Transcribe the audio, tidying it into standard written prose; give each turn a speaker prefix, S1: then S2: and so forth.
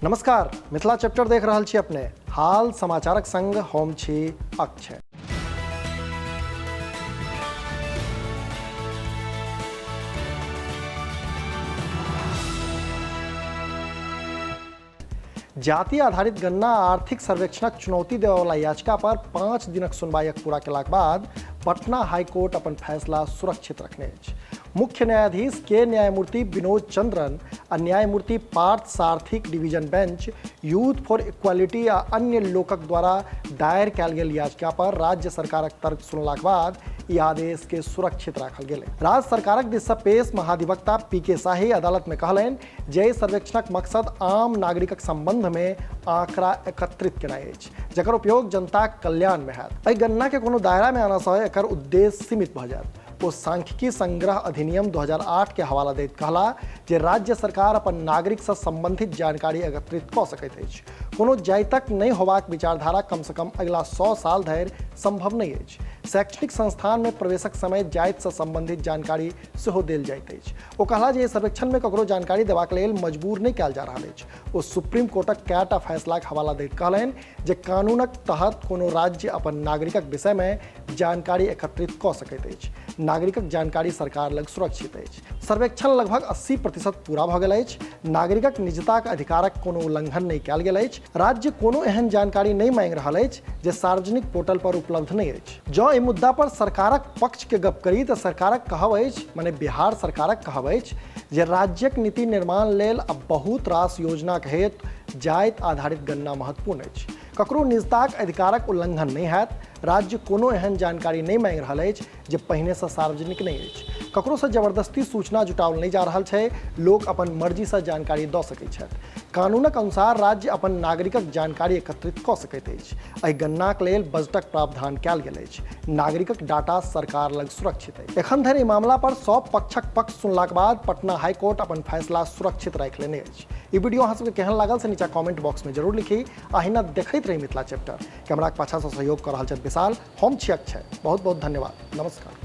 S1: नमस्कार, मिथिला चैप्टर देख रहल छी अपने। हाल समाचारक संग हम छी अक्षय। जाति आधारित गणना आ आर्थिक सर्वेक्षणक चुनौती देबयवला याचिका पर 5 दिनक सुनवाईक पूरा केलाक बाद पटना हाईकोर्ट अपन फैसला सुरक्षित रखने अछि। मुख्य न्यायाधीश के न्यायमूर्ति विनोद चंद्रन आ न्यायमूर्ति Parth सारथीक division bench youth for equality आ अन्य लोकक द्वारा दायर कयल गेल याचिका पर राज्य सरकारक तर्क सुनलाक बाद ई आदेश के सुरक्षित राखल गेल। राज्य सरकारक दिस सँ पेश महाधिवक्ता पी के शाही अदालत में कहलनि जे एहि सर्वेक्षणक मकसद आम नागरिकक संबंध में आंकड़ा एकत्रित केनाइ अछि, जकर उपयोग जनताक कल्याण में हैत। एहि गणना के कोनो दायरा में आना सँ एकर उद्देश्य सीमित भऽ जायत। ओ सांख्यिकी संग्रह अधिनियम 2008 के हवाला दैत कहला जे राज्य सरकार अपन नागरिक सँ संबंधित जानकारी एकत्रित कऽ सकैत अछि। कोनो जातिक नहि होबाक विचारधारा कम सँ कम अगिला 100 साल धरि संभव नहि अछि। शैक्षणिक संस्थान में प्रवेशक समय जाति सँ संबंधित जानकारी सेहो देल जाइत अछि। ओ कहला जे एहि सर्वेक्षण में ककरो जानकारी देबाक लेल मजबूर नहि कयल जा रहल अछि। ओ सुप्रीम कोर्टक कएटा फैसलाक हवाला दैत कहलनि जे कानूनक तहत कोनो राज्य अपन नागरिकक विषय में जानकारी एकत्रित कऽ सकैत अछि। नागरिकक जानकारी सरकार लग सुरक्षित अछि। सर्वेक्षण लगभग 80% पूरा भऽ गेल अछि। नागरिकक निजताक अधिकारक कोनो उल्लंघन नहि कयल गेल अछि। राज्य कोनो एहन जानकारी नहि मांगि रहल अछि जे सार्वजनिक पोर्टल पर उपलब्ध नहि अछि। जँ एहि मुद्दा पर सरकारक पक्ष के गप करी तऽ सरकारक कहब अछि, मने बिहार सरकारक कहब अछि जे राज्यक नीति निर्माण लेल आ बहुत रास योजनाक हेतु जाति आधारित गणना महत्वपूर्ण अछि। ककरो निजताक अधिकारक उल्लंघन नहि हैत। राज्य कोनो एहन जानकारी नहि मांगि रहल अछि जे पहिनेसँ सार्वजनिक नहि अछि। ककरोसँ जबरदस्ती सूचना जुटाओल नहि जा रहल छै। लोक अपन मर्जीसँ जानकारी दऽ सकैत छथि। कानूनक अनुसार राज्य अपन नागरिकक जानकारी एकत्रित कऽ सकैत अछि। एहि गणनाक लेल बजटक प्रावधान कयल गेल अछि। नागरिकक डाटा सरकार लग सुरक्षित अछि। एखन धरि एहि मामला पर सभ पक्षक पक्ष सुनलाक बाद पटना हाईकोर्ट अपन फैसला सुरक्षित राखि लेने अछि। ई वीडियो अहाँ सबके केहन लागल से नीचा कमेंट बॉक्स में जरूर लिखी। अहिना देखैत रही मिथिला चैप्टर। कैमराक पाछाँ सँ सहयोग कऽ रहल छथि विशाल, हम छी अक्षय। बहुत बहुत धन्यवाद। नमस्कार।